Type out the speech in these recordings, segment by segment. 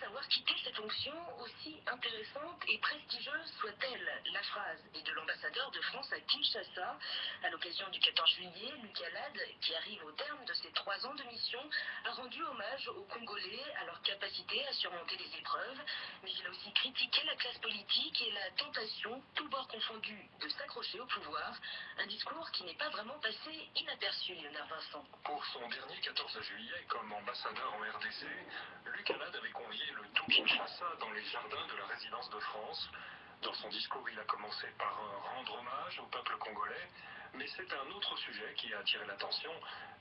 savoir quitter ses fonctions, aussi intéressantes et prestigieuses soient-elles. La phrase est de l'ambassadeur de France à Kinshasa. À l'occasion du 14 juillet, Luc Hallade, qui arrive au terme de ses 3 ans de mission, a rendu hommage aux Congolais, à leur capacité à surmonter les épreuves. Mais il a aussi critiqué la classe politique et la tentation, tous bords confondus, de s'accrocher au pouvoir. Un discours qui n'est pas vraiment passé inaperçu, Léonard Vincent. Pour son dernier 14 juillet comme ambassadeur en RDC, Luc Hallade avait convié le tout Kinshasa dans les jardins de la résidence de France. Dans son discours, il a commencé par rendre hommage au peuple congolais, mais c'est un autre sujet qui a attiré l'attention,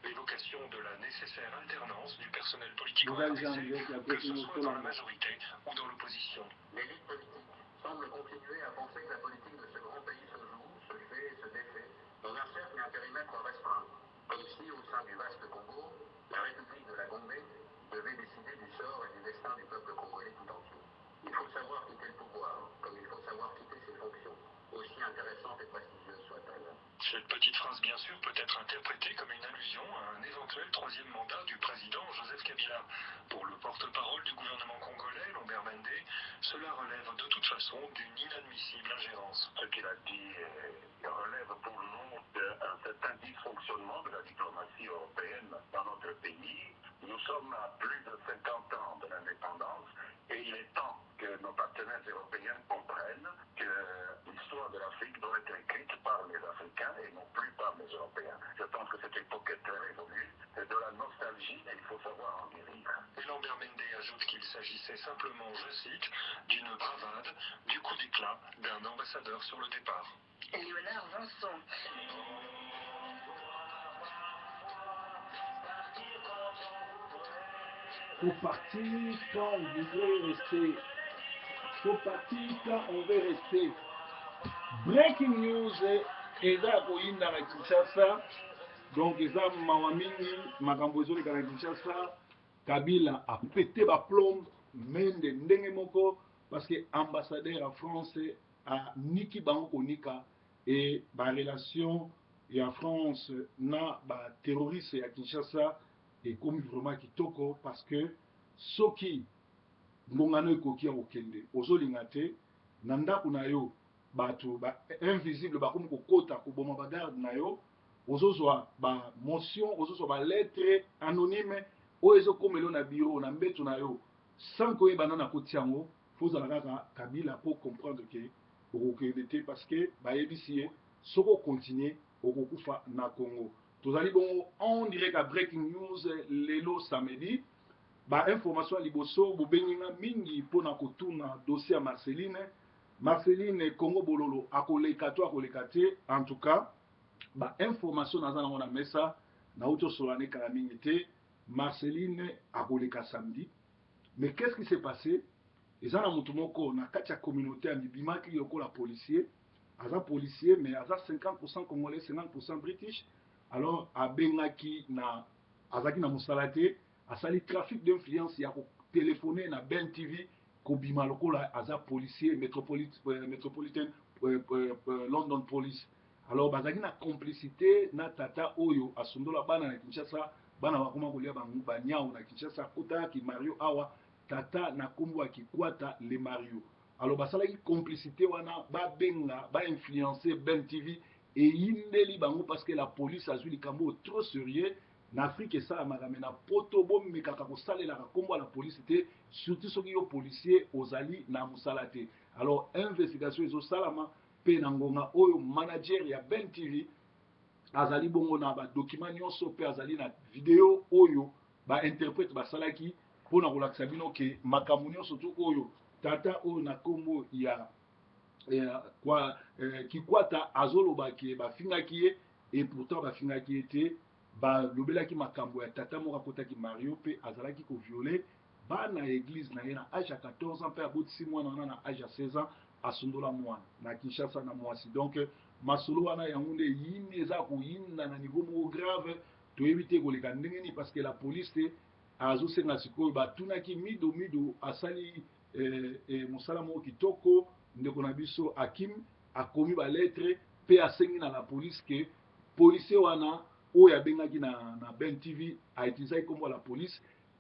l'évocation de la nécessaire alternance du personnel politique en RDC, que ce soit dans la majorité ou dans l'opposition. L'élite politique semble continuer à penser que la politique de ce grand pays se joue, se fait et se défait dans un cercle et un périmètre restreint, comme si, au sein du vaste Congo, la République de la Gombe devait décider du sort et du destin du peuple congolais tout entier. Il faut savoir quitter le pouvoir, comme il faut savoir quitter ses fonctions, aussi intéressantes et prestigieuses soient-elles. Cette petite phrase, bien sûr, peut être interprétée comme une allusion à un éventuel troisième mandat du président Joseph Kabila. Pour le porte-parole du gouvernement congolais, Lambert Mende, cela relève de toute façon d'une inadmissible ingérence. Ce qu'il a dit relève pour nous d'un certain dysfonctionnement de la diplomatie européenne dans notre pays. Nous sommes à plus de 50 ans de l'indépendance et il est temps que nos partenaires européens comprennent que l'histoire de l'Afrique doit être écrite par les Africains et non plus par les Européens. Je pense que cette époque est très révolue. C'est de la nostalgie et il faut savoir en guérir. Et Lambert Mende ajoute qu'il s'agissait simplement, je cite, d'une bravade, du coup d'éclat d'un ambassadeur sur le départ. Léonard Vincent. Faut partir quand on voudrait rester. Faut partir quand on veut rester. Breaking news eza ya koyinda na Kinshasa. Donc eza mawa mingi makambo ezoleka na Kinshasa. Kabila apete ba plomb Mende ndenge moko parce que ambassadeur ya France aniki bango konika et ba relation ya France na ba terroristes ya Kinshasa ekomi vraiment kitoko parce que soki ngonga no ekoki ya kokende ozolinga te na ndako na yo bato ba invisible bakomi kokota koboma ba garde na yo, ozozwa ba motion, ozozwa ba lettre anonyme oyo ezokomela yo na bureau na mbeto na yo sans koyeba nani akoti yango. Faut ozala kaka Kabila po comprendre que okokende te parce que bayebisi ye soki ocontinue okokufa na Congo. Tozali bongo en direct à Breaking News lelo samedi. Ba information ya liboso, bobengi nga mingi pona kotuna dossier ya Marceline. Marceline Congo Bololo akoleka to akoleka te? En tout cas ba information naza nango na mesa, nauti osolola ne kala mingi te, Marceline akoleka samedi. Mais qu'est-ce qui s'est passe? Eza na mutu moko na kati ya communaute amibimaki lokola policier. Aza policier mais aza 50% congolais, 50% british. Alors abengaki na, azalaki na mosala te, asali trafic d'influence ya ko téléphoner na Ben TV kobima lokola aza policier Metropolitan London Police. Alors bazalaki na complicité na tata oyo asundola bana na Kinshasa, bana bakoma kolia ba nyau na Kinshasa, akotaki Mario awa tata na kombo ya Kikwata le Mario. Alors basalaki complicité wana, babenga, ba influencer Ben TV eyindeli bango parce que la police azwi likambo trop sérieux. Na Afrique esalamaka, mais na poto bomekaka kosalelaka kombo ya la police te, surtout soki yo policier ozali na mosala te. Alors investigation ezosalama pe na ngonga oyo manager ya Ben TV azali bongo na ba document nyonso pe azali na video oyo ba interprète basalaki pona kolakisa bino ke makambo nyonso tu oyo tata oyo na kombo ya kwa Kikwata azoloba ke bafingaki ye, et pourtant bafingaki ye te. Balobelaki makambo ya tata moko akotaki Mario pe azalaki ko violer bana ya église na ye na âge ya 14 ans, pe abotisi mwana wana na âge ya 16 ans, asundola mwana na Kinshasa na mwasi. Donc masolo wana yango nde yini eza koyinda na niveau moko grave, toyebi te koleka ndenge nini parce que la police te azosenga sikoyo. Batunaki Mido, Mido asali mosala moko kitoko, ndeko na biso Hakim akomi ba lettre pe asengi na la police ke policier wana oyo abengaki na Ben TV a utilisaki kombo ya la police,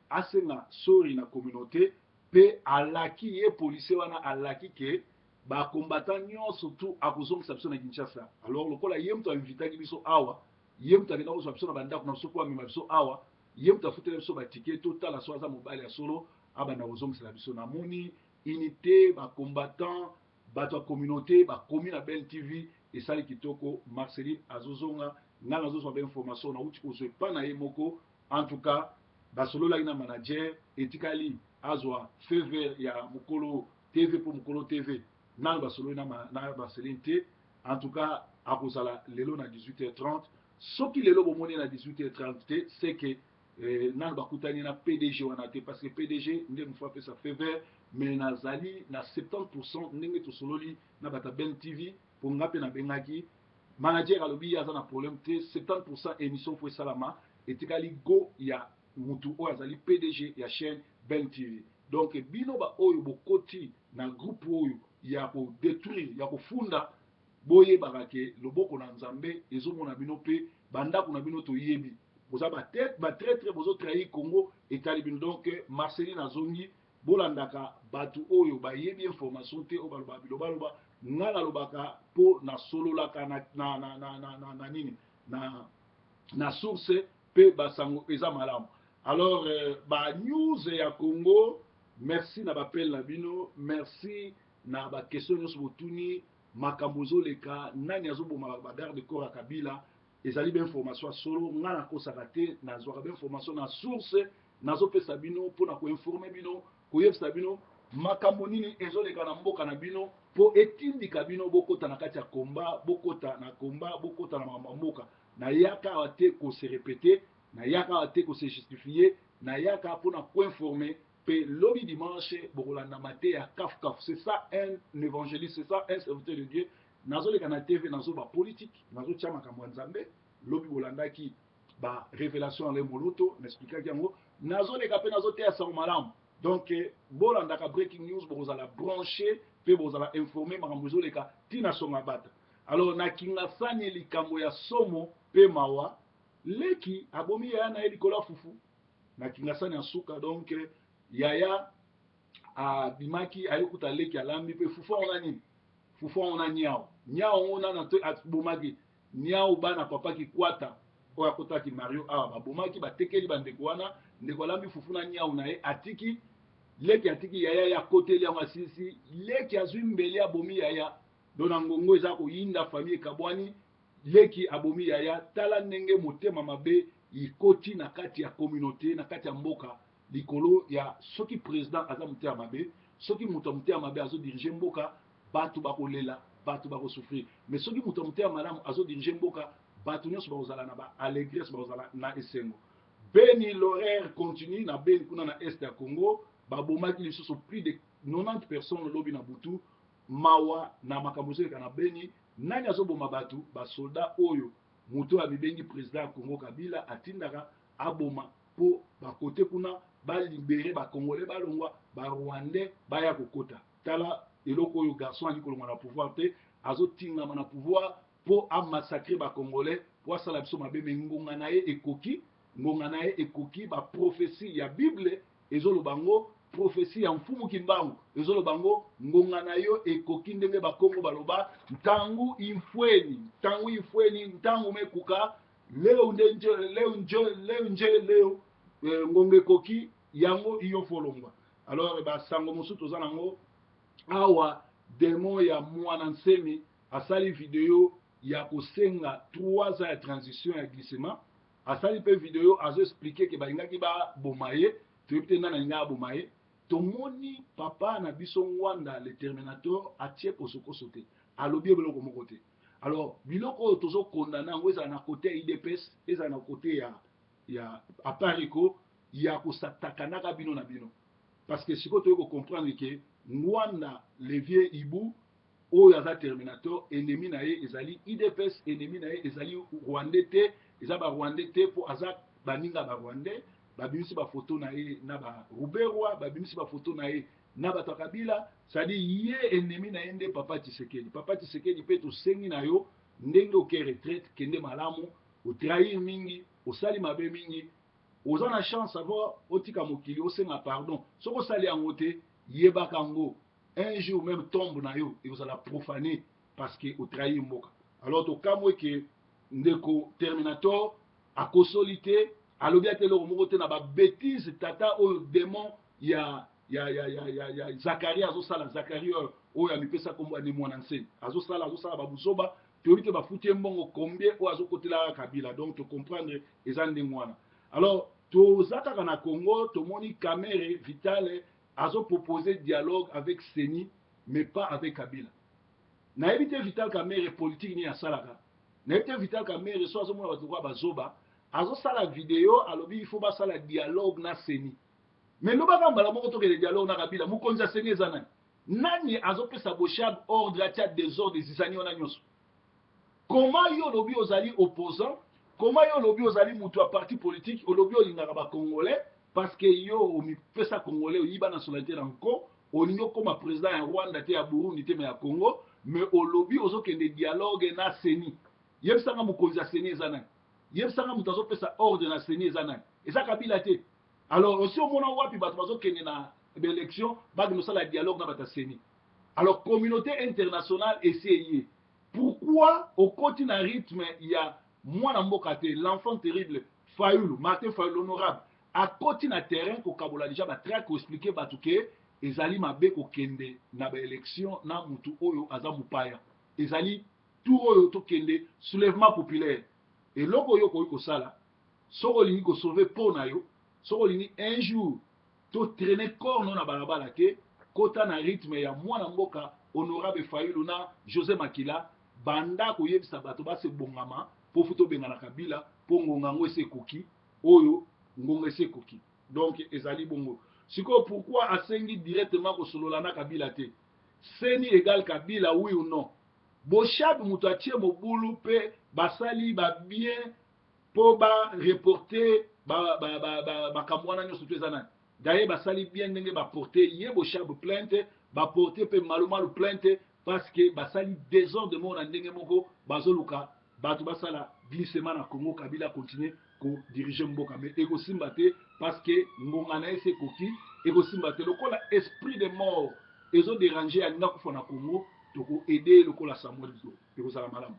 asenga sorry na communauté. Mpe alaki ye policier wana alaki ke ba combattants nyonso tout akozongisa biso na Kinshasa. Alors lokola ye moto a invitaki biso awa, ye moto akenda kozwa biso na bandako na biso mpo amema biso awa, ye moto afutela biso ba ticket, totala so aza mobali ya solo abanda kozongisela biso. Namoni unité ba combattants bato ya communauté bakomi na Belle TV esali kitoko. Marceline azozonga, ngai nazozwa ba information nauti kozwa epa na ye moko. En tout cas basololaki na manager, etikali azwa feu vert ya mokolo TV mpo mokolo TV nanu basololi na, na Marceline te. En tout cas akozala lelo na 18h30. Soki lelo bomoni na 18h30 te, c'est que eh, nanu bakutani na PDG wana te, parce que PDG nde mofu apesa feu vert. Mais nazali na 70% ndenge tosololi na bato ya Ben TV, mpo nga mpe nabengaki manager, alobi ye aza na problème te. 70% émission fo esalama, etikali go ya mutu oyo azali PDG ya chaîne Ben TV. Donc bino ba oyo bokoti na groupe oyo ya kodétruire, ya kofunda, boyebaka ke loboko na Nzambe ezomona bino mpe bandako na bino toyebi. Boza batraître, bozotrahir Congo, etali bino. Donc Marceline azongi. Bolandaka bato oyo bayebi information te, oyo balobaka bilobaloba. Nga nalobaka mpo nasololaka na, na, na, na, na, na, na nini na source mpe basango eza malamu. Alors ba news ya Congo, merci na bapele na bino, merci na baquestion nyonso botuni. Makambo ezoleka, nani azoboma bagarde corps ya Kabila, ezali bainformation ya solo. Nga nakosaka te, nazwaka bainformation na source, nazopesa bino mpona koinforme bino, koyebisa bino makambo nini ezoleka na mboka na bino, mpo etindika bino bokota na kati ya komba, bokota na komba, bokota na makambo ya mboka. Nayaka awa te kose répéter, nayaka awa te kose justifier, nayaka mpona koinforme. Mpe lobi dimanche bokolanda mateya kaf kaf. C'est ça un évangéliste, c'est ça un serviteur de Dieu. Nazoleka na TV, nazoba politique, nazotia makambo ya Nzambe. Lobi bolandaki ba révélation ya Moloto, naexplikaki yango. Nazoleka mpe nazoteya sango malamu. Donc bolandaka Breaking News, bokozala branché mpe bozala informé makambo ezoleka ntina songa bata. Alors na Kingasani, likambo ya somo mpe mawa, leki abomi yaya na ye likolo ya fufu na Kingasani ya suka. Donc yaya abimaki, ayekuta leki alambi mpe fufu yango na nini, fufu yango na niao, niao yango nana to abomaki niao. Bana papa Kikwata oyo akotaki Mario awa babomaki, batekeli bandeko wana. Ndeko alambi fufu na niao na ye, atiki leki, atiki yaya, ye akoteli yango, asilisi, leki azwi mbeli, abomi yaya. Do na ngongo eza koyinda, famille ekabwani, leki abomi yaya. Tala ndenge motema mabe ikoti na kati ya communauté, na kati ya mboka, likolo ya soki président aza motema mabe, soki moto ya motema mabe azodirige mboka, bato bakolela, bato bakosouffrir. Mais soki moto ya motema malamu azodirige mboka, bato nyonso bakozala na baallégresse, bakozala na esengo. Beni, l'horreur continue na Beni kuna na est ya Congo. Babomaki lisusu plus de 90 personnes lobi na butu. Mawa na makambo ezoleka na Beni. Nani azoboma bato? Basoldat oyo moto oyo amibengi président ya Congo, Kabila, atindaka aboma mpo bakote kuna balibere bacongolais, balongwa, barwandais baya kokota. Tala eloko oyo, garçon ali kolongwa na pouvoir te, azotingama na pouvoir mpo amassacre bacongolais, mpo asala biso mabe. Me ngonga na ye ekoki, ngonga na ye ekoki. Baprophétie ya Bible ezoloba ngo, prophétie ya Mfumu Kimbangu ezoloba ngo, ngonga na yo ekoki. Ndenge bakongo baloba, ntangu imfweni, ntangu imfweni, ntangu mekuka leo nde nje leo, nje leo, nje leo, ngonga ekoki, yango iyo folongwa. Alors basango mosusu toza nango awa, demo ya Mwana Nsemi asali video ya kosenga 3 ans ya transition ya glissement. Asali mpe video, azoexplike ke balingaki baboma ye, toyebi te nani alingaki aboma ye. Tomoni papa na biso Ngwanda le Terminator atie kosokoso te, alobi eloko moko te. Alors biloko oyo tozokondana yango, ezala na kote ya UDPS, ezala na kote ya Apareco, ya kosatakanaka bino na bino, parce que sikoyo toyei kocomprendre ke Ngwanda le vieux Ibu oyo aza terminator, ennemi na ye ezali UDPS, ennemi na ye ezali rwandais te, eza barwandais te, mpo aza baninga barwandais. Babimisi bafoto na ye na baruberwa, babimisi bafoto na ye na bato ya Kabila. C'est-à-dire ye ennemi na ye nde papa Tshisekedi. Papa Tshisekedi mpe tosengi na yo, ndenge oke retraite, kende malamu. Otrahir mingi, osali mabe mingi. Oza na chance avant otika mokili osenga pardon. Soki osali yango te, yebaka yango, un jour meme tombe na yo ekozala profane parce que otrahir mboka. Alors tokamwe ke ndeko Terminator akosoli te, alobi ata eloko moko te na ba betises tata oyo demon ya ya ya ya ya, ya Zacharie azosala. Zacharie oyo oyo amipesa kombo ya Mwana Nsemi, azosala azosala ba buzoba, toyebi te bafuti ye mbongo combien oyo azokotela Kabila. Donc to comprendre eza ndenge wana. Alors toza kaka na Congo, tomoni Kamerhe Vital azopropose dialogue avec CENI mais pas avec Kabila. Nayebi te Vital Kamerhe politique nini asalaka. Nayebi te Vital Kamerhe so azomona bato lokola bazoba. Azosala video, alobi il faut basala dialogue na CENI, mais lobaka mbala moko tokende dialogue na Kabila. Mokonzi ya CENI eza nani? Nani azopesa Boshab ordre atia désordre, ezizani wana nyonso? Comment yo olobi ozali opposant? Comment yo olobi ozali moto ya parti politique? Olobi olingaka bacongolais parce que yo omipesa congolais, oyiba nationalité na nko, olingi okóma président ya Rwanda te, ya Burundi te, mais ya Congo. Mais olobi ozokende dialogue na CENI. Yebisanga, mokonzi ya CENI eza nani? Yebisanga, moto azopesa ordre na CENI eza nani? Eza Kabila te? Alors osi omona wapi bato bazokende na baélection, bakende kosala dialogue na bato ya CENI? Alors communauté internationale esi eye. Pourquoi okoti na rythme ya mwana mboka te, l'enfant terrible Fayulu, Martin Fayulu, honorable, akoti na terrain kokabola déjà batract, koexpliquer bato ke ezali mabe kokende na baélection na mutu oyo aza mopaya. Ezali tour oyo tokende soulèvement populaire. Eloko oyo okoki kosala soki olingi kosauver mpo na yo, soki olingi un jour totraîner corps no na balabala te, kota na rythme ya mwana mboka honorable Fayulu na José Makila. Banda koyebisa bato basebongama mpo fu tobengana Kabila, mpo ngonga yango esi ekoki. Oyo ngonga esi ekoki, donc ezali bongo. Sikoyo pourquoi asengi directement kosolola na Kabila te? CENI égale Kabila, oui ou non? Boshab moto atie mobulu mpe basali babien mpo bareporter makambo wana nyonso to eza nani? D'ailleurs basali bien ndenge baporte ye Boshab plainte, baporte mpe Malumalu plainte, parce que basali désordre moko na ndenge moko, bazoluka bato basala glissement na Congo, Kabila continue kodiriger mboka. Mais ekosimba te parce que ngonga na ye se ekoki, ekosimba te. Lokola esprit de mort ezodéranger, alinga kufa na Congo, tokoaider lokola Samuel Doe, ekozala malamu.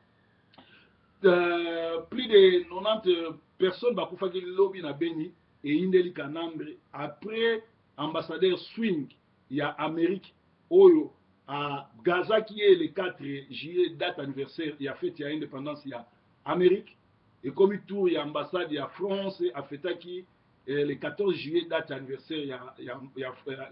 Plus de 90 personnes bakufaki lobi na Beni, eyindeli Kanambe après ambassadeur Swing ya Amérique oyo agazaki ye le 4 juillet, date anniversaire ya fête ya indépendance ya Amérique. Ekomi tour ya ambassade ya France, afetaki le 14 juillet, date anniversaire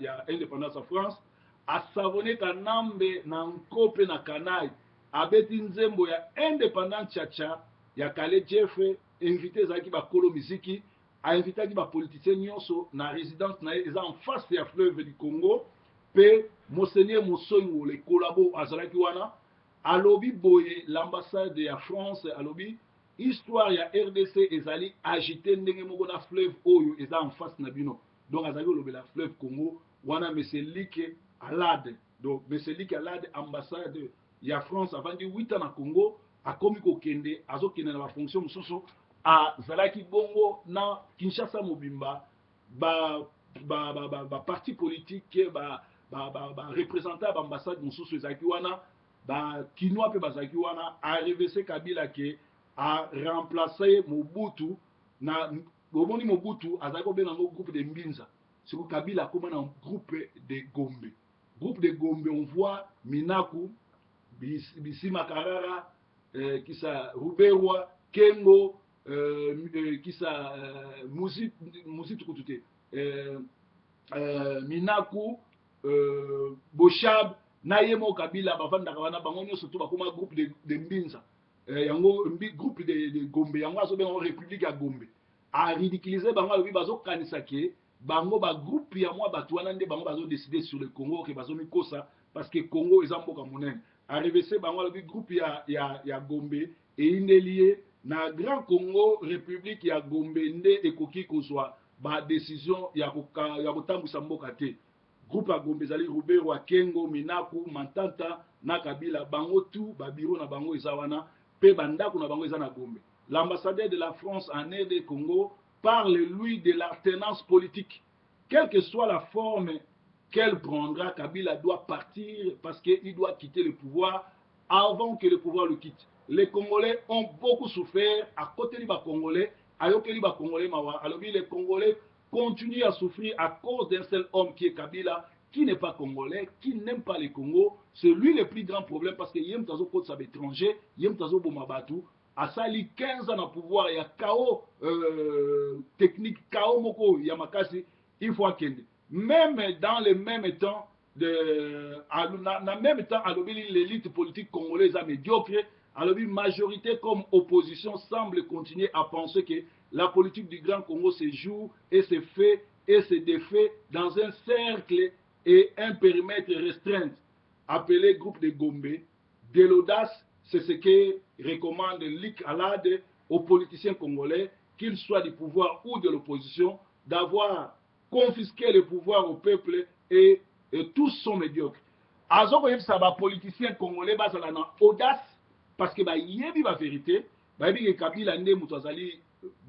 ya indépendance ya France. Asavone Kanambe na nko mpe na kanai, abeti nzembo ya indépendance chacha ya Kale Jeff. Invité ezalaki bakolo miziki, ainvitaki bapoliticien nyonso na résidence na ye eza en face ya fleuve du Congo, mpe monseigneur Mosongo le collabo azalaki wana. Alobi boye, l'ambassade ya France alobi histoire ya RDC ezali agité ndenge moko na fleuve oyo eza en face na bino. Donc azalaki kolobela fleuve Congo wana. Monsieur Luc Alade, donc monsieur Luc Alade, ambassade ya France, avandi 8 ans na Congo, akomi kokende, azokende na bafonction mosusu. Azalaki bongo na Kinshasa mobimba, baparti ba politique, bareprésentant ya baambassade mosusu ezalaki wana, bakinois mpe bazalaki wana. Arevese Kabila ke aremplace Mobutu na bomoni Mobutu azalaki kobenga yango groupe de Mbinza. Siko Kabila akóma na groupe de Gombe. Groupe de Gombe, on voit Minaku, Bisima, Karara, kisa Ruberwa, Kengo, kisa Muzitu kutu te, Minaku, Boshab na ye moko Kabila bavandaka wana. Bango nyonso to bakóma groupe de Mbinza. Yango groupe de Gombe, yango azobenga yango république ya Gombe. Aridiculiser bango, alobi bazokanisa ke bango bagroupe ya mwa bato wana nde bango bazodécider sur le Congo, ke bazomikosa parce que Congo eza mboka monene. Arevese bango, alobi groupe ya Gombe eyindeli ye na Grand Congo. République ya Gombe nde ekoki kozwa badécision ya kotambwisa mboka te. Groupe ya Gombe ezali Ruberwa, Kengo, Minaku, Mantanta na Kabila. Bango tu babureau na bango eza wana mpe bandako na bango eza na Gombe. L'ambassadeur de la France en RD Congo. Parle lui de l'alternance politique. Quelle que soit la forme qu'elle prendra, Kabila doit partir parce qu'il doit quitter le pouvoir avant que le pouvoir le quitte. Les Congolais ont beaucoup souffert. À côté des Congolais, ayokeli ba Congolais mawa. Alobi les Congolais continuent à souffrir à cause d'un seul homme qui est Kabila, qui n'est pas congolais, qui n'aime pas le Congo. C'est lui le plus grand problème parce que ye moto azokotisa baétranger, ye moto azoboma bato. Asali 15 ans na pouvoir ya chaos technique, chaos moko ya makasi. Il faut akende. Même dans le même temps de na même temps, alobi l'élite politique congolaise est médiocre. Alobi majorité comme opposition semble continuer à penser que la politique du Grand Congo se joue et se fait et se défait dans un cercle et un périmètre restreint appelé groupe de Gombe. De l'audace, c'est ce que recommande Luc Alade aux politiciens congolais, qu'ils soient du pouvoir ou de l'opposition, d'avoir confisqué le pouvoir au peuple et tous sont médiocres. Azokoyebisa bapoliticien congolais bazala na audace parce que bayebi bavérité, bayebi ke Kabila nde moto azali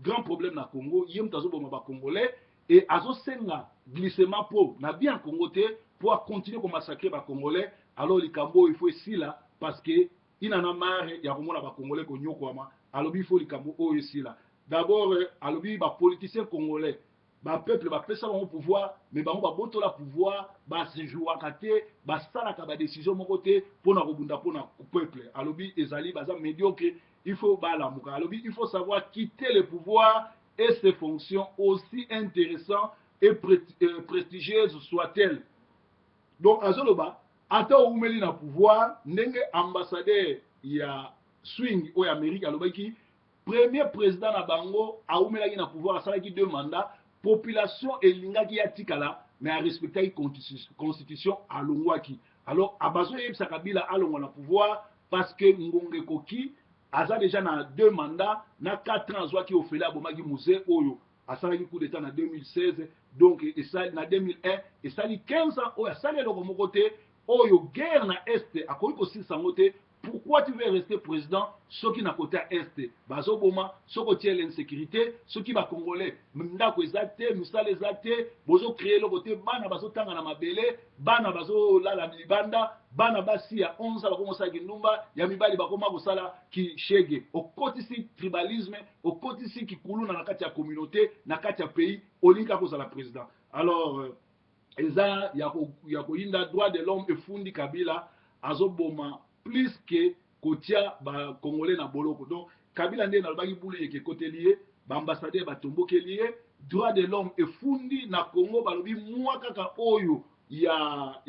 grand problème na Congo, ye moto azoboma bacongolais et azosenga glissement mpo na bien Congo te, mpo acontinue komassacre bacongolais. Alors likambo oyo il faut esila parce que il en a marre ya komona bacongolais konyokwama. Alobi il faut likambo oyo esila d'abord. Alobi bapoliticien congolais, bapeuple bapesa bango pouvoir, mais bango babotola pouvoir, basejouaka te, basalaka badécision moko te mpona kobunda mpona peuple. Alobi ezali baza médiocre, il faut balamuka. Alobi il faut savoir quitter le pouvoir et ses fonctions, aussi intéressant et prestigieuses soient-elles. Donc azoloba ata oumeli na pouvoir, ndenge ambassadeur ya Swing oyo Amérique alobaki, premier président na bango aumelaki na pouvoir, asalaki deux mandats, population elingaki ya tikala, mais arespectaki constitution, alongwaki. Alors abazoyebisa Kabila alongwa na pouvoir parce que ngonga ekoki. Aza déjà na deux mandats na 4 ans. Azwaki ofele, abomaki Mzee oyo asalaki coup d'état na 2016, donc esali na 2001, esali 15 ans oyo asali eloko moko te. Oyo guerre na Est akoki kosilisa yango te. Pourquoi tu veux rester président soki na côté ya Est bazoboma, soki otie l'insécurité, soki bacongolais ndako eza te, misala eza te, bozocréer eloko te, bana bazotanga na mabele, bana bazolala libanda, bana basi ya 11 bakoma kosala kindumba, ya mibali bakoma kosala kishege, okotisi tribalisme, okotisi kikuluna na kati ya communauté, na kati ya pays, olingi kaka kozala président? Alors eza ya koyinda. Droit de l'homme efundi Kabila azoboma plus que kotia bacongolais na boloko. Donc Kabila nde nalobaki bulu yeke ekoteli ye, baambassadeur batombokeli ye, droit de l'homme efundi na Congo. Balobi mwa kaka oyo ya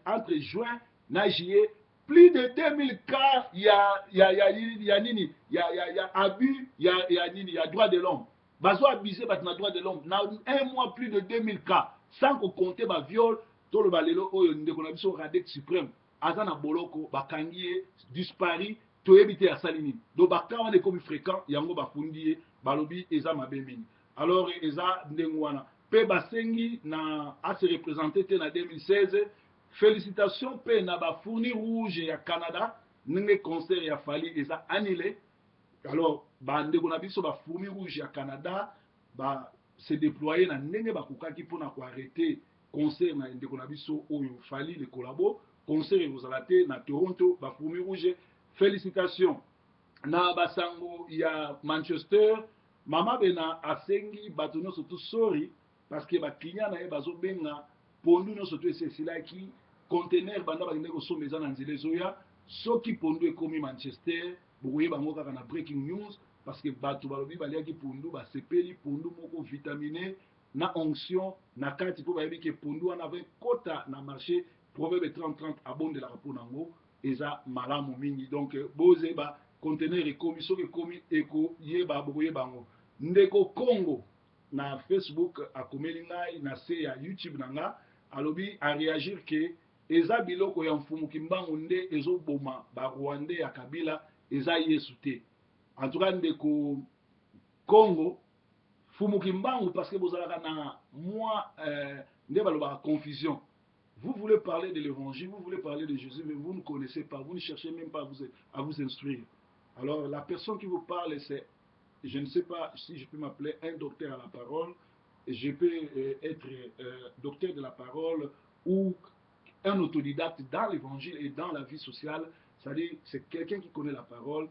entre juin na juillet, plus de 2000 cas ya nini, ya abus ya nini, ya droit de l'homme. Bazo abuse bato na droit de l'homme na un mois, plus de 2000 cas, sans kocompter baviol. Toloba lelo oyo ndeko na biso Radek Suprême aza na boloko, bakangi ye, disparu, toyebi te asali nini. Donc bacas wana ekomi fréquent, yango bafundi ye, balobi eza mabe mingi. Alors eza ndenge wana mpe basengi na ase représente te na 2016. Félicitation mpe na bafourmis rouge ya Canada, ndenge concert ya Fally eza annulé. Alors bandeko na biso bafourmis rouge ya Canada ba se déployer na ndenge bakokaki mpona koarrêter concert na ndeko na biso oyo Fally le collabo. Concert ekozala te na Toronto. Bafourmis rouge, félicitation. Na basango ya Manchester, mama Bena asengi bato nyonso tu sorry parce que baclient na ye bazobenga, pondu nyonso to esi esilaki, conteneur banda bakendeki kosomba eza na nzela ezoya. Soki pondu ekomi Manchester, bokoyeba yango kaka na breaking news parce que bato balobi baliaki pondu, basepeli, pondu moko vitamine na onction na kati, mpo bayebi ke pondu wana ava ekota na marché, Proverbe 30 30 abondelaka mpo nango, eza malamu mingi. Donc bozeba, conteneur ekomi, soki ekomi ekoyeba, bokoyeba yango. Ndeko Congo na Facebook akomeli ngai na se ya YouTube na nga, alobi aréagir ke eza biloko ya Mfumu Kimbangu nde ezoboma barwandais ya Kabila, eza Yesu te. En tout cas, ndeko Congo, Mfumu Kimbangu, parce que bozalaka na mwa nde balobaka confusion. Vous voulez parler de l'évangile, vous voulez parler de Jésus, mais vous ne connaissez pas, vous ne cherchez même pas à vous instruire. Alors la personne qui vous parle, c'est Je ne sais pas si je peux m'appeler un docteur à la parole. Je peux être docteur de la parole ou un autodidacte dans l'évangile et dans la vie sociale. C'est-à-dire, c'est quelqu'un qui connaît la parole.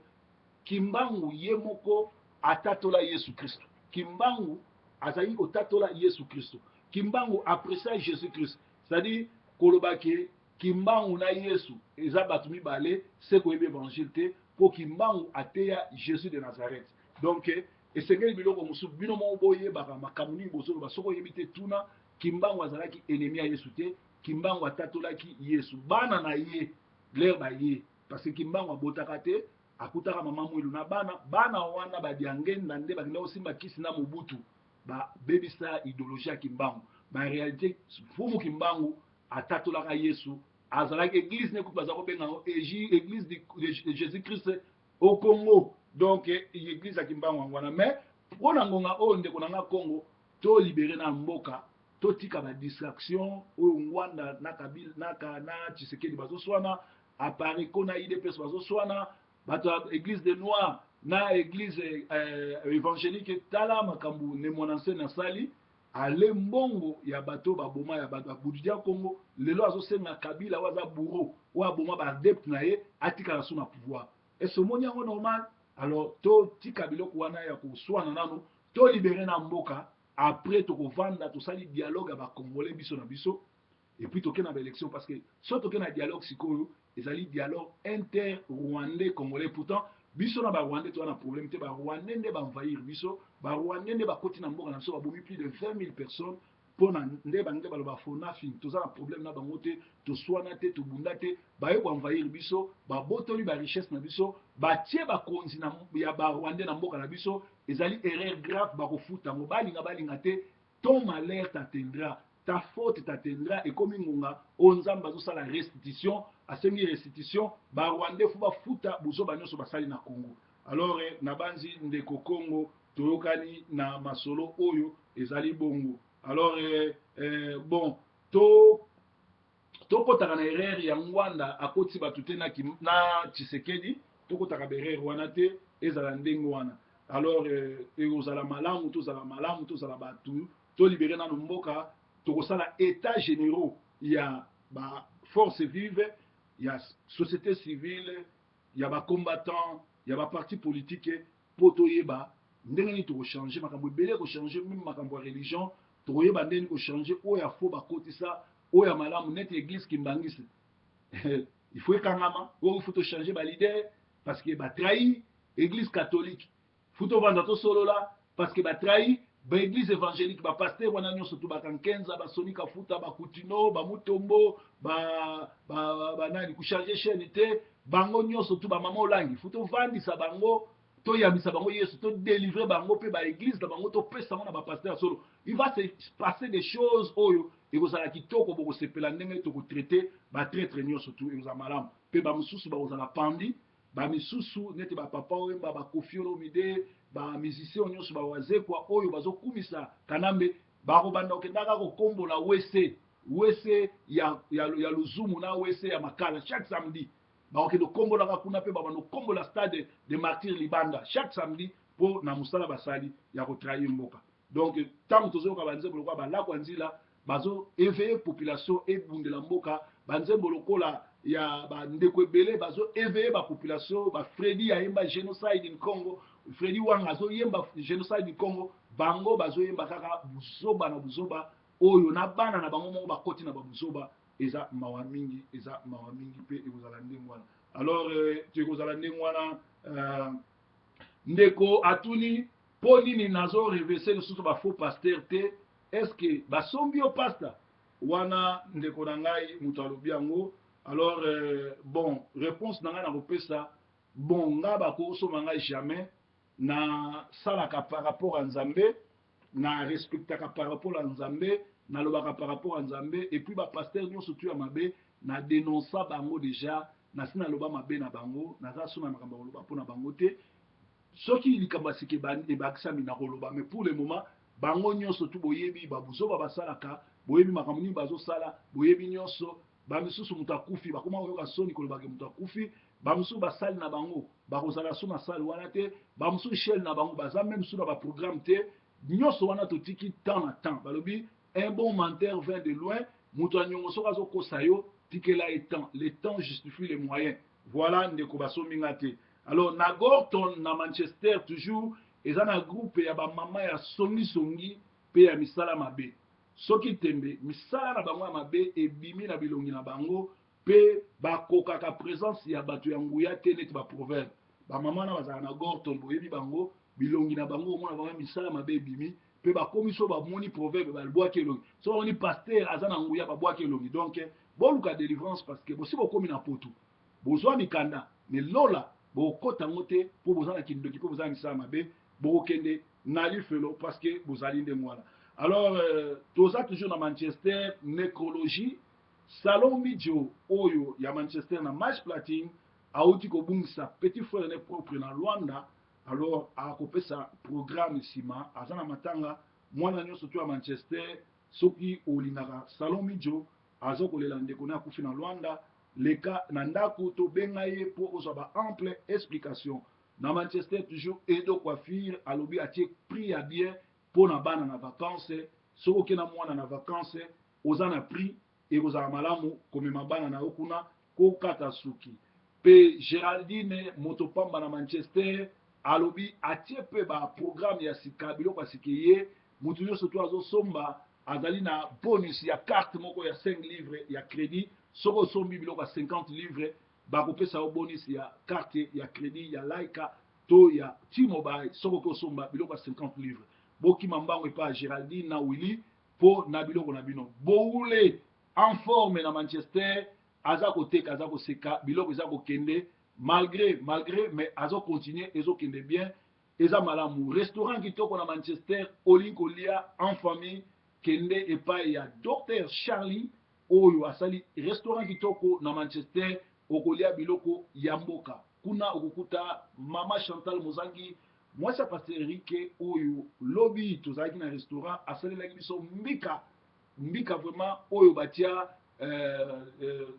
Kimbangu ye moko atatola Yesu Christo. Kimbangu azali kotatola Yesu Christo. Kimbangu apprécia Jésus-Christ. C'est-à-dire, koloba ke Kimbangu na Yesu eza bato mibale, se koyebi évangile te, mpo Kimbangu ateya Jésus de Nazareth. Donc esengeli biloko mosusu bino moko boyebaka makambo nini bozoloba. Soki oyebi te, tuna. Kimbangu azalaki ennemi ya Yesu te. Kimbangu atatolaki Yesu. Bana na ye lere baye, parce que Kimbangu abotaka te, akutaka mama Mwilu na bana. Bana wana badiangenda nde bakenda kosimba kisi na Mobutu, babebisa idéologie ya Kimbangu. Ba réalité, Mfumu Kimbangu atatolaka Yesu. Azalaki église ne kutu baza kobenga yango église de Jésus Christ au Congo. Donc église ya Kimbangu yango wana. Mais mpo na ngonga oyo, ndeko na nga Congo, tolibérer na mboka, totika badistraction oyo Ngwanda na Kabila na Tshisekedi bazoswana, Apareco na UDPS bazoswana, bato ya église de noir na église évangélique. Tala makambo Ne Muanda Nsemi asali, ale mbongo ya bato baboma, ya bato babudidi ya Congo. Lelo azosenga Kabila oyo aza bourreau, oyo aboma baadepte na ye, atikala so na pouvoir. Ese omoni yango normal? Alors totika biloko wana ya koswana nano, tolibérer na mboka. Après tokovanda, tosali dialogue ya bacongolais biso na biso, et puis toke na baélection. Parce que so toke na dialogue sikoyo, ezali dialogue inter rwandais congolais. Pourtant biso na barwandais toza na problème te. Barwandais nde baenvahir biso, barwandais nde bakoti na mboka na biso, babomi plus de 20 000 personnes. Mpona nde bange baloba for nothing. Toza na problème na bango te, toswana te, tobunda te. Baye koenvahir biso, babotoli barichesse na biso, batie bakonzi ya barwandais na mboka na biso. Ezali erreur grave, bakofuta yango. Balinga balinga te, ton malheur t'atteindra, ta faute t'atteindra. Ekomi ngonga oyo Nzambe azosala restitution, asengi restitution. Barwandais faut bafuta buzoba nyonso basali na Congo. Alors nabanzi, ndeko Congo, toyokani na masolo oyo ezali bongo. Alors bon, to tokɔtaka na erreur ya Ngwanda akoti bato te na Tshisekedi. Tokɔtaka baerreur wana te, ezala ndenge wana. Alors ekozala malamu, tozala malamu, tozala bato, tolibérer nano mboka. Tokosala état généraux ya baforce vive, ya société civile, ya bacombattant, ya baparti politique, mpo toyeba ndenge nini tokochange makambo ebele, kochange même makambo ya religion. Tokoyeba ndenge nini kochange oyo ya faux, bakotisa oyo ya malamu, neti église kimbangisi, il faut ekangama. Oyo il faut tochange baleader parce que batrahi église catholique. Faut tovanda, tosolola parce que batrahi baéglise évangélique. Bapasteur wana nyonso to bakankenza, basoni Kafuta, bakutino, bamutombo, banani, kochange chaîne te, bango nyonso tu, bamama Olangi, faut tovandisa bango, toyambisa bango Yesu, todélivre bango mpe baéglise na bango, topesa bango na bapasteur ya solo. Il va se passer des choses oyo ekozala kitoko, bokosepela ndenge tokotraite batraître nyonso tu. Ekozala malamu mpe bamosusu bakozala pandi, bamisusu neti bapapa Oyemba, baKoffi Olomide, bamusicien nyonso bawazekwa oyo bazokumisa Kanambe, bakobanda kokendaka kokombola wese wese ya Luzumu na wese ya Makala chaque samedi. Bakokende kokombolaka kuna mpe babanda kokombola stade de Martyr libanda chaque samedi, mpo na mosala basali ya kotrahir mboka. Donc ntango tozoyoka banzembo lokola balakwa nzila, bazo éveiller population ebundela mboka. Banzembo lokola ya bandeko ebele bazo éveiller bapopulation. Bafredi ayemba "Genocide in Congo", Fredi Wanga azoyemba "Genocide in Congo". Bango bazoyemba kaka buzoba na buzoba oyo na bana na bango moko bakoti na babuzoba. Eza mawa mingi, eza mawa mingi mpe ekozala ndenge wana. Alors ekozala ndenge wana. Ndeko atuni mpo nini nazo reverse lisusu bafaux pasteur te. Est ce que basombi yo pasteur wana? Ndeko na ngai moto alobi yango. Alors bon, réponse na ngai nakopesa, bon, nga bakosomba ngai jamais. Nasalaka par rapport à Nzambe, na respectaka par rapport à Nzambe, nalobaka par rapport à Nzambe. Et puis bapasteur nyonso tu ya mabe, na dénonça bango déjà, nasi naloba mabe na bango. Naza so na makambo ya koloba mpo na bango te. Soki likambo ya sika ebakisami, na koloba. Mais pour le moment, bango nyonso tu boyebi babuzoba basalaka, boyebi makambo nini bazosala, boyebi nyonso. Bamisusu moto akufi, bakoma koyoka soni koloba ke moto akufi. Bamosusu basali na bango bakozala so na sale wana te. Bamosusu chaîne na bango baza meme so na baprogramme te. Nyonso wana totiki temps na temps. Balobi un bon menteur vient de loin. Moto ya niongo soki azokosa yo, tikela ye temps. Le temps justifie les moyens. Voilà, ndeko, basombi nga te. Alors na Gorton, na Manchester toujours, eza na groupe ya bamama ya songisongi mpe ya misala mabe. Soki tembe, misala na bango ya mabe ebimi na bilongi na bango, mpe bakokaka présence ya bato ya nguya te neti baproverbe. Bamama wana bazalaka na Gorton, boyebi bango, bilongi na bango omona bango misala mabe ebimi, mpe bakomi so bamoni proverbe babwaki elongi, so bamoni pasteur aza na nguya babwaki elongi. Donc boluka délivrance, parce que bosi bokomi na poto, bozwa mikanda, mais lola bokokota yango te mpo boza na kindoki mpe boza na misala mabe. Bokokende na lifelo parce que bozali ndenge wana. Alors toza toujours na Manchester. Nécrologie, Salon Mijo oyo ya Manchester na Match Plating auti kobungisa petit frère ne propre na Luanda. Alors akopesa programme nsima, aza na matanga. Mwana nyonso to ya Manchester, soki olingaka Salon Mijo, aza kolela ndeko na akufi na Luanda, leka na ndako tobenga ye mpo ozwa ba ample explication. Na Manchester toujours, Edo Coiffure alobi atie prix ya bien mpo na bana na vacance. Soki okei na mwana na vacance, oza na prix, ekozala malamu komema bana na yo kuna kokata suki. Mpe Géraldine Moto Pamba na Manchester alobi atie mpe baprogramme ya sika, biloko ya sika. Ye moto nyonso to azosomba azali na bonus ya carte moko ya 5 livre ya crédit. Soki osombi biloko ya 50 livre, bakopesa yo bonus ya carte ya crédit ya Lyca to ya T-Mobile. Soki oki osomba biloko ya 50 livre, bokima mbango epai ya Géraldine na Willy mpo na biloko na bino. Boule en forme na Manchester aza koteka, aza koseka, biloko eza kokende malgré, mais azocontinue, ezokende bien, eza malamu. Restaurant kitoko na Manchester, olingi kolia en famille, kende epai ya Dr Charlie oyo asali restaurant kitoko na Manchester. Okolia biloko ya mboka kuna. Okokuta mama Chantal Mozangi, mwasi ya pasteur Erike oyo lobi tozalaki na restaurant, asalelaki biso mbika, mbika vraiment oyo batia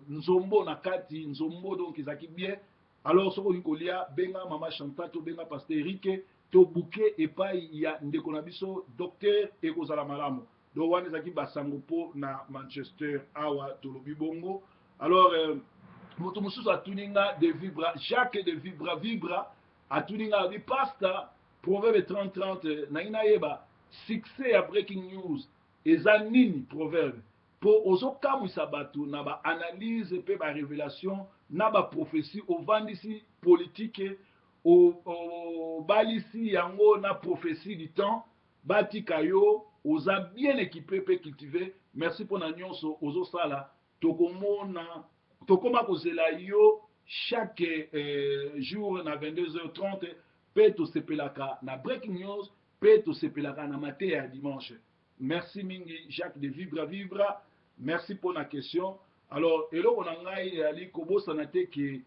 nzombo na kati, nzombo, donc ezalaki bien. Alors soki olingi kolia, benga mama Chantal to benga pasteur Erike to buke epai ya ndeko na biso docteur, ekozala malamu. Donc wana ezalaki basango mpo na Manchester awa tolobi bongo. Alors moto mosusu atuni nga de Vibra, Jacques de Vibra Vibra atuni nga, abi: "Pasteur, Proverbe 30 30, nangi nayeba succès ya Breaking News eza nini? Proverbe mpo ozokamwisa bato na baanalyse mpe barévélation na baprophétie. Ovandisi politike, obalisi yango na prophétie du temps. Batika yo, oza bien équipé mpe cultivé. Merci mpona nyonso ozosala. Tokomona, tokóma kozela yo chaque jour na 22h30, mpe tosepelaka na Breaking News mpe tosepelaka na mateya ya dimanche." Merci mingi, Jacques de Vibra Vibra, merci mpona question. Alors eloko na ngai ezali kobosana te ke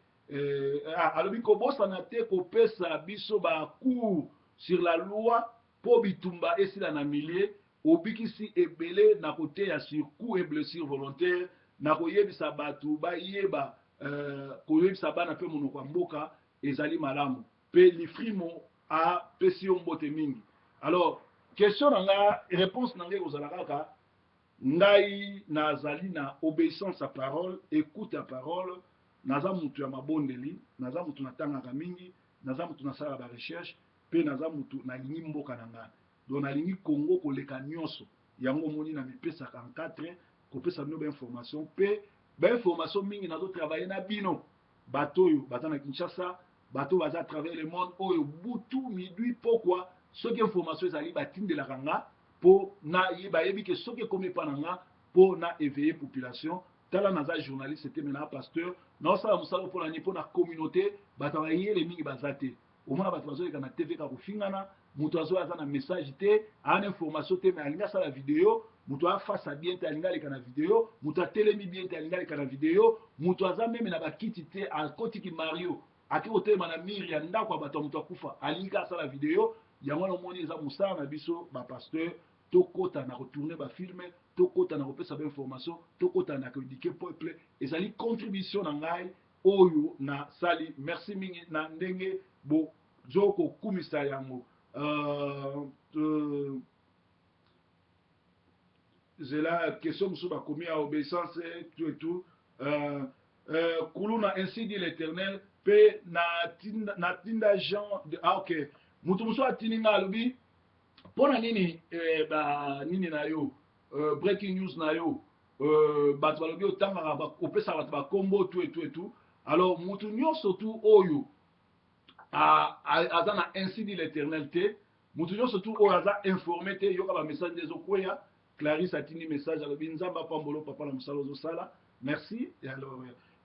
alobi kobosana te kopesa biso bacours sur la loi mpo bitumba esila na milieu. Obikisi ebele na koteya sur coup et blessure volontaire, na koyebisa bato bayeba koyebisa bana mpe monoko ya mboka ezali malamu. Mpe Lifrimo apesi yo mbote mingi. Alors question na nga, réponse na ngai ekozala kaka: ngai nazali na obéissance ya parole, écoute ya parole. Naza mutu ya mabondeli, naza mutu natangaka mingi, naza mutu nasalaka barecherche, mpe naza mutu nalingi mboka na ngai. Donc nalingi Congo koleka nyonso. Yango omoni na mipesaka en quatre kopesa bino bainformation, mpe bainformation mingi nazotravaille na bino, bato oyo baza na Kinshasa, bato baza à travers le monde, oyo butu, midui, pokwa, soki information ezali, batindelaka nga mpo na bayebi ke soki ekomi epa na nga mpo na éveiller population. Tala, naza journaliste te, mais na pasteur, naosala mosala mpo na nini? Mpo na communauté. Bato bayele mingi baza te. Omona bato bazoleka na TV kaka kofingana. Moto azoya, aza na message te, aa na information te, mais alingi asala video. Moto afasa bien te, alingi aleka na video. Moto atelemi bien te, alingi aleka na video. Moto aza même na bakiti te, akotiki mario, ake kotelema na mur ya ndako ya bato ya moto akufa, alingi kaka asala video. Yango wana omoni eza mosala na biso bapasteur, tokɔta na kotourne bafilme. Tokota na kopesa ba information, tokota na koéduquer peuple. Ezali contribution na ngai oyo nasali. Merci mingi na ndenge bozokokumisa yango. Zela question mosusu bakomi ya obéissance, tout et tout. Kuluna, ainsi dit l'Éternel, mpe natinda Jean de, ah, ok, moto mosusu atindi nga, alobi mpo na nini ba nini na yo, breaking news na yo, bato balobi otangaka, opesaka bato bakombo, tout et tout et tout. Alors moto nyonso tu oyo aza na ainsi dit l'Éternel te, moto nyonso tu oyo aza informé te, yoka bamessage nde ezokweya. Clarisse atindi message, alobi Nzambe apambolo papa na mosala ozosala. Merci.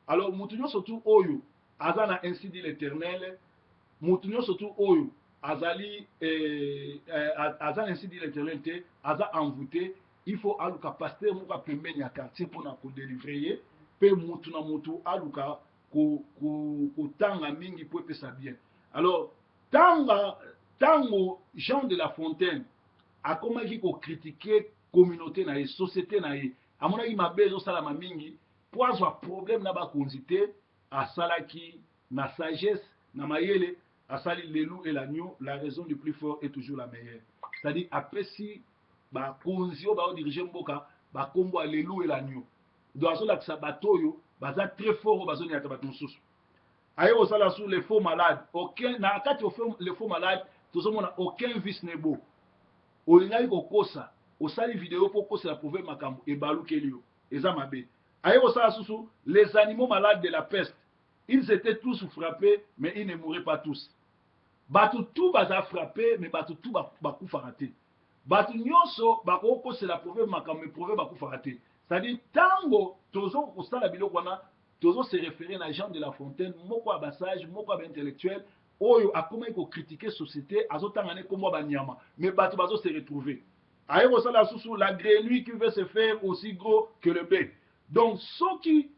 Alors moto nyonso tu oyo aza na ainsi dit l'Éternel, moto nyonso tu oyo azali aza na ainsi dit l'Éternel te, aza envoûté. Il faut aluka pasteur moko apembeni ya quartier mpona kodélivrer ye. Mpe motu na motu aluka kotanga mingi mpo epesa bien. Alors tanga, ntango Jean de La Fontaine akomaki kocritiquer communauté na ye, société na ye, amonaki mabe ezosalama mingi, mpo azwa problème na bakonzi te, asalaki na sagesse, na mayele, asali Le loup et l'agneau, la raison du plus fort est toujours la meilleure. C'est-à-dire apesi bakonzi oyo baodiriger mboka bakombo ya Le loup et l'agneau. Donc azolakisa bato oyo baza très fort, oyo bazoniata bato mosusu. Aye kosala sur les faux malades. Aucun na kati, les faux malades, tozomona aucun vice n'est beau. Olingaki kokosa, osali video mpo okosela prouver makambo, ebalukeli yo, eza mabe. Aye kosala susu les animaux malades de la peste, ils étaient tous frappés mais ils ne mouraient pas tous. Bato tu baza frappé, mais bato tu bakufaka te. Bato nyonso bakokosela proverbe makambo, mais proverbe bakufaka te. C'est-à-dire ntango tozo kosala biloko wana, tozo se référer na Jean de La Fontaine, moko ya basage, moko ya baintellectuel oyo akomaki kocritiquer société, azotanga ne kombo ya banyama, mais bato bazo se retrouver. Aye kosala susu la grenouille qui veut se faire aussi gros que le bec. Donc soki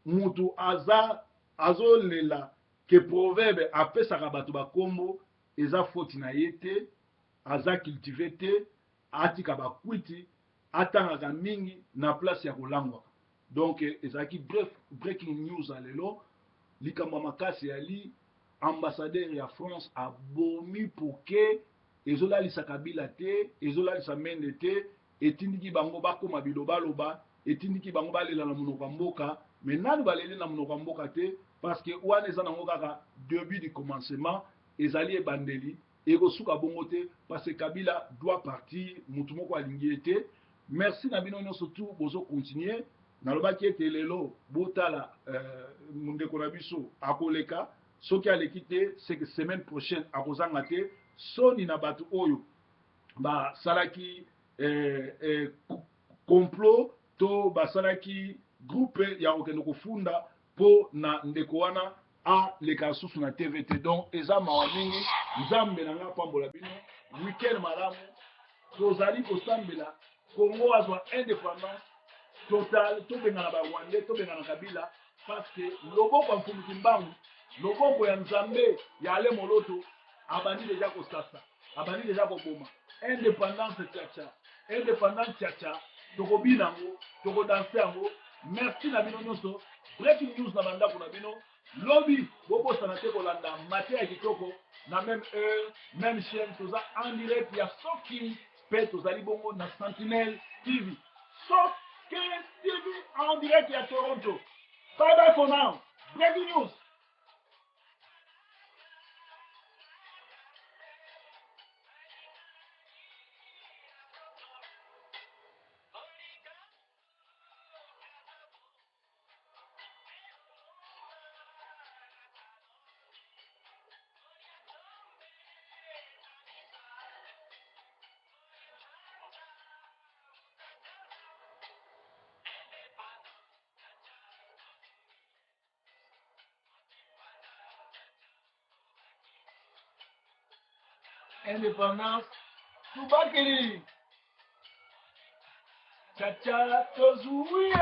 mutu aza azolela ke proverbe apesaka bato bakombo, eza faute na ye te, aza cultivé te. Atika bakwiti, atangaka mingi na place ya kolangwaka. Donc ezalaki bref breaking news ya lelo. Likambo ya makasi yali ambassadeur ya France abomi poke, ezolalisa Kabila te, ezolalisa Mende te, etindiki bango bakóma bilobaloba, etindiki bango balela na monoko ya mboka. Mais nanu baleli na monoko ya mboka te, parce que wana eza nango kaka début du commencement, ezali ebandeli, ekosuka bongo te, parce que Kabila doit partir, mutu moko alingi ye te. Merci na bino nyonso tu bozocontinuer. Nalobaki ete lelo botala ndeko na biso akoleka. Soki aleki te, c'est que semaine prochaine akozanga te. Soni na bato oyo basalaki complot to basalaki groupe ya kokende kofunda mpo na ndeko wana aleka lisusu na TV te. Donc eza mawa mingi. Nzambe na nga apambola bino. Weekend malamu. Tozali kosambela Congo azwa indépendance totale, tobengana Barwandais, tobengana Kabila, parce que loboko ya Mfumu Kimbangu, loboko ya Nzambe ya Ale Moloto abandi déjà kosasa, abandi déjà koboma. Indépendance chacha, indépendance chacha, tokobina yango, tokodanser yango. Merci na bino nyonso. Breaking news na bandako na bino. Lobi bobosana te kolanda mate ya kitoko na même heure, même chaîne. Toza en direct ya Soki mpe tozali bongo na Sentinelle TV, Soki TV en direct ya Toronto. Bye bye for now. Breaking news. Indépendance tubakeli chacha tozuye.